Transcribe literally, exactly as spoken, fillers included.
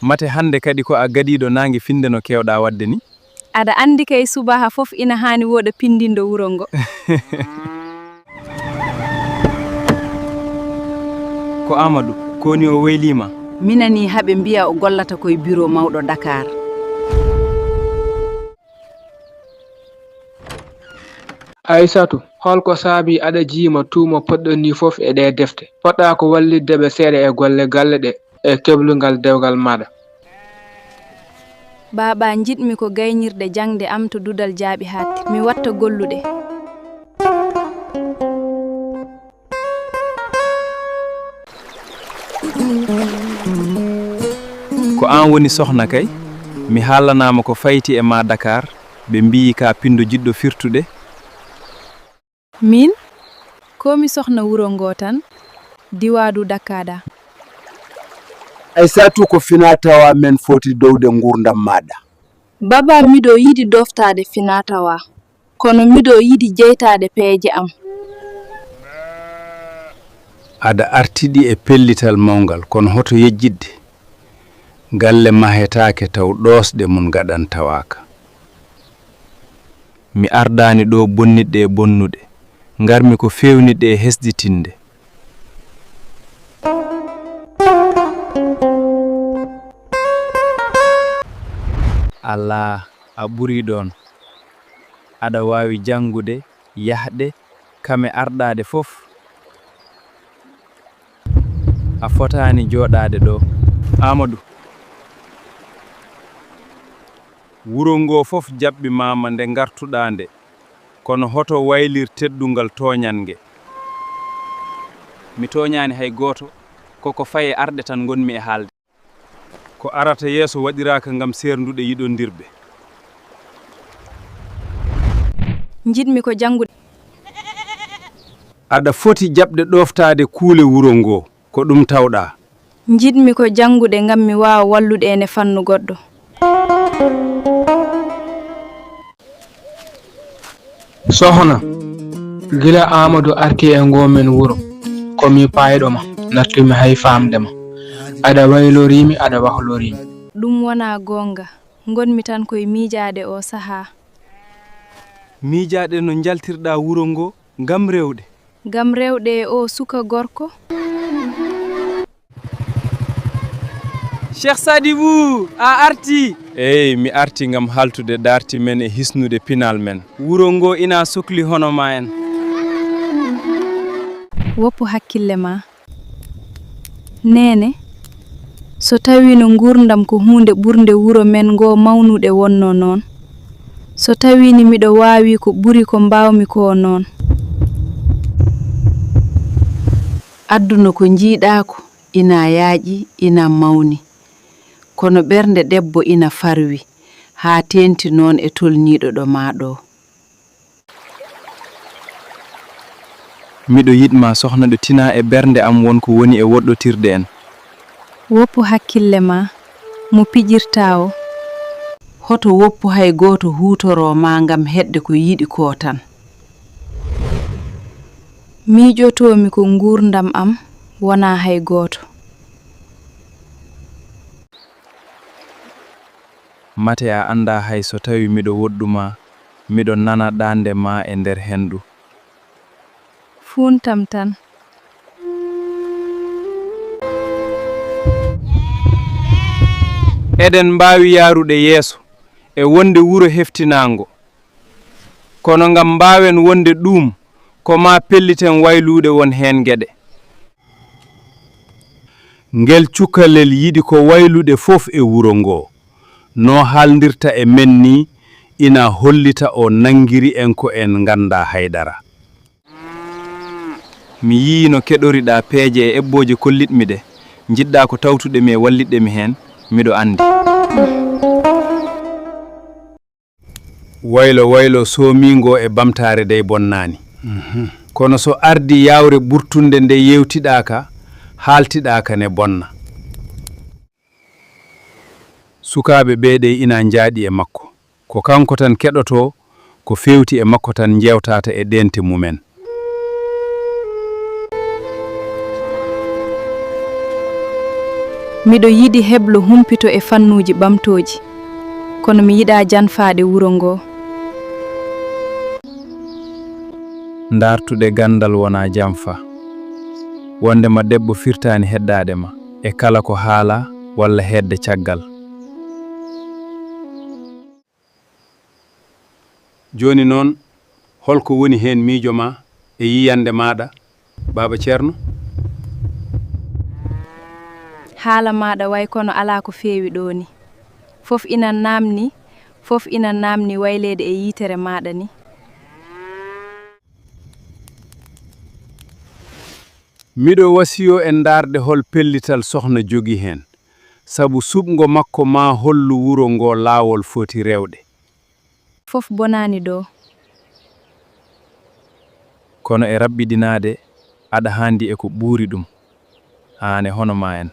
Mate hannde kadi ko a gadiiɗo naange finnde no keewɗaa waɗde ni? Aɗa anndi kay, subaaha fof ina haani wooɗa pinndinɗo wuro ngo. Ko Aamadu, koni o weyliima? Mi nanii haa ɓe mbiya o gollata ko e biro mawɗo Dakar. Aysatu, hol ko saabii aɗa jiima tuuma poɗɗo nii fof e ɗee defte? Poɗɗaa ko wallitde ɓe seeɗa e golle galle ɗee e keblungal dewgal maaɗa. Baaba, njiɗmi ko gaynirde jaŋde am to duɗal jaaɓi haaɗti. Mi waɗta gollude. Ko aan woni sohna kay? Mi haalanaama ko fayti e maa Dakar, ɓe mbiyi ka pinndo jiɗɗo firtude. Miin, ko mi sohna wuro ngo tan, diwaadu Dakada. Aysatu, ko finaa tawaa men foti dowde nguurndam maaɗa. Baaba, miɗo yiɗi ɗooftaade finaa tawaa, kono miɗo yiɗi jeytaade peeje am. Aɗa artidi e pellital mawngal, kono hoto yejjitde. Galle mahetaake taw ɗoosɗe mum gaɗan tawaaka. Mi ardaani ɗo bonnitde e bonnude, ngarmi ko feewnitde e hesɗitinde. Alaa, a ɓurii ɗoon. Aɗa waawi janngude, yahde, kam e ardaade fof. A fotaani jooɗaade ɗo. Aamadu. Wuro ngoo fof jaɓɓimaama nde ngartuɗaa nde, kono hoto waylir teddungal tooñannge. Mi tooñaani hay gooto, ko ko fayi e arde tan ngonmi e haalde. Ko arata yeeso waɗiraaka ngam seerndude yiɗondirɓe. Njiɗmi ko janngude. Aɗa foti jaɓde ɗooftaade kuule wuro ngoo, ko ɗum tawɗaa. Njiɗmi ko janngude ngam mi waawa wallude en e fannu goɗɗo. Sohna, gila Aamadu arti e ngoo men wuro, ko mi paayɗo ma, nattumi hay faamde ma. Aɗa waylorii mi, aɗa wahlorii mi. Ɗum wonaa goonga, ngonmi tan ko e miijaade oo sahaa. Miijaade no njaltirɗaa wuro ngoo ngam rewde. Ngam rewde e oo suka gorko. Cheikh Sadibou, a artii? Eey, mi artii ngam haaltude daarti men e hisnude pinal men. Wuro ngoo ina sukli hono maa en. Woppu hakkille maa. Neene, so tawiino nguurndam ko huunde ɓurnde wuro men ngoo mawnude wonnoo noon, so tawiino miɗo waawi ko ɓuri ko mbaawmi koo noon. Aduna ko njiiɗaa ko ina yaaƴi, ina mawni, kono ɓernde debbo ina farwi, haa teeŋti noon e tolniiɗo ɗo maa ɗoo. Miɗo yiɗ maa, sohna, ɗo tinaa e ɓernde am won ko woni e woɗɗotirde en. Woppu hakkille maa, mo pijirtaa o. Hoto woppu hay gooto huutoroo ma ngam heɓde ko yiɗi koo tan. Miijotoo-mi ko nguurndam am, wonaa hay gooto. Mate a anndaa hay so tawii miɗo woɗɗu maa, miɗo nana ɗaande maa e nder henndu. Fuuntam tan. Eɗen mbaawi yahrude yeeso e wonde wuro heftinaango, kono ngam mbaawen wonde ɗuum, ko maa pelliten waylude won heen geɗe. Ngel cukalel yiɗi ko waylude fof e wuro ngoo. No haalndirta e men nii, ina hollita o nanngiri en ko en nganndaa hay dara. Mi yii no keɗoriɗaa peeje e eɓɓooje kollitmi ɗe, njiɗɗaa ko tawtude mi e wallitde mi heen, miɗo anndi. Waylo waylo soomiingo e bamtaare dey bonnaani. Kono so ardii yaawre ɓurtunde nde yeewtiɗaaka, haaltiɗaaka ne bonna. Sukaaɓe ɓee dey ina njaaɗi e makko. Ko kanko tan keɗotoo, ko feewti e makko tan njeewtata e ɗeente mumen. Miɗo yiɗi heblo humpito e fannuuji ɓamtooji, kono mi yiɗaa janfaade wuro ngoo. Ndaartude ganndal wonaa janfa. Wonndema debbo firtaani heddaade ma e kala ko haalaa walla heedde caggal. Jooni noon, hol ko woni heen miijo maa e yiyannde maaɗa, Baaba Ceerno? Haala maaɗa way kono alaa ko feewi ɗoo ni. Fof ina naamni, fof ina naamni wayleede e yitere maaɗa ni. Miɗo wasiyoo en ndaarde hol pellital Sohna jogii heen, sabu suɓngo makko maa hollu wuro ngoo laawol foti rewde. Fof bonaani ɗoo. Kono e raɓɓiɗinaade, aɗa haandi e ko ɓuri ɗum. Aan e hono maa en.